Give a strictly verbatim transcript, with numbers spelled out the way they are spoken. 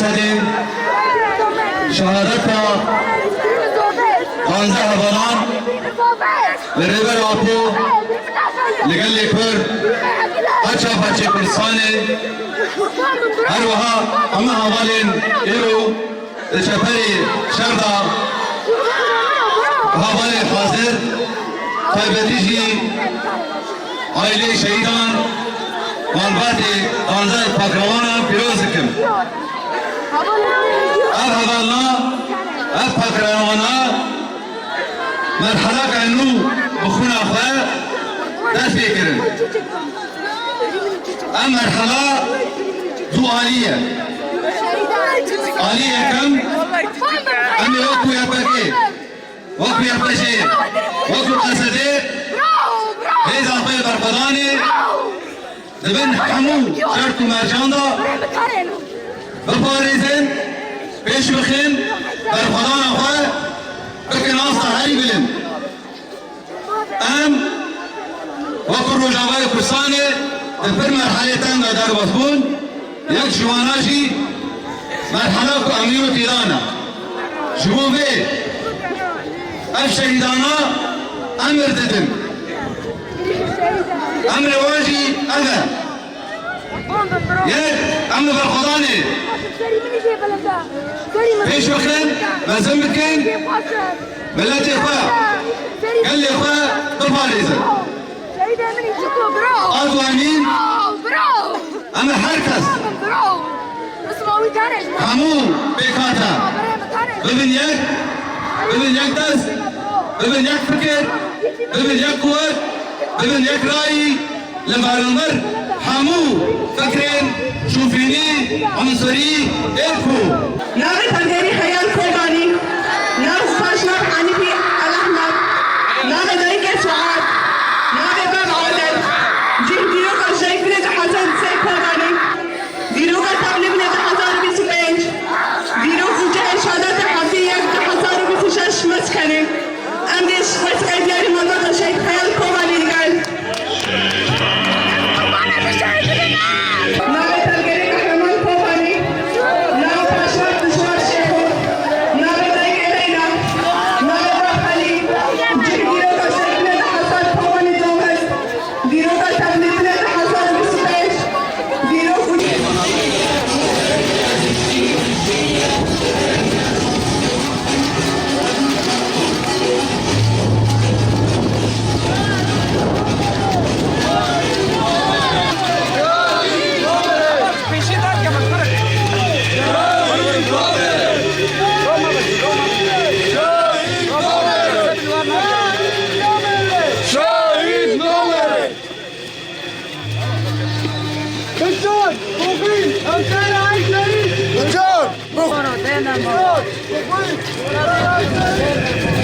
Sedê şehadeta panzdeh hevalan li Rêber Apo li gelê Kurd, her çar parçeyê Kurdistanê, her wiha hemû hevalên îro di çeperê şer de hevalên hazir, taybetî jî aîleyê şehîdan, malbatê, ganza û pakrewanan pîroz dikim. Ev hevalna, ev pakrewana merhelaka nû bi xwîna xwe dest pê kirin. Ev merhela du alî ye. Alî yekem, em ê wekû Y P G, wekû Y P G, wekû Esedê, hêza xwe yê berxwedanê di bin hemû şert û mercan de biparêzin, pêş bixin, berxwedana xwe bikin asta herî bilind. Em wekî Rojavayê Kurdistanê di pir merhelê teng de derbas bûn, yek ji wana jî merhela ku em îro tê de ne. Ji bo vê ev şehîdana emir didin. Emrê wan jî ev e. Yek, em li berxwedanê pêş bixin, mezin bikin, miletê xwe, gelê xwe biparêzin. Adu emîn, em ê her kes, hemû pêkhate bibin yek, bibin yek dest, bibin yek fikir, bibin yek quwet, bibin yek rayî. Li beraber hemû fikrên şofînî, unsurî ê ku navê tevgerî Xeyal Kobanî, nav paşnav Hanîfî Elehmer, navê dayikê Suad, navê bav Adel, cih dîroka jeyfirê di hezar sey Kobanî, dîroka tevlî binê di hezar û bîst û pênc, dîrok û cihê şehadetê heftê yek di hezar û bîst û şeş Mezkenê. Em dê ji xwe siqê diyarî malbata şehîd Xeyal Kobanî digel. Navê tevgerê Qehreman Kobanî, nav paşnav Dijwar Şêxo, navê dayikê Leyla, navê bav Elî, cih dîroka şehîdê di hezar Kobanî domez, dîroka tevlî binê di hezar û bîst û pênc, dîrok û Şehîd nomere! Biçar! Bugün! Emsal Ayşe'yi! Biçar! Bugün! Biçar! Bugün!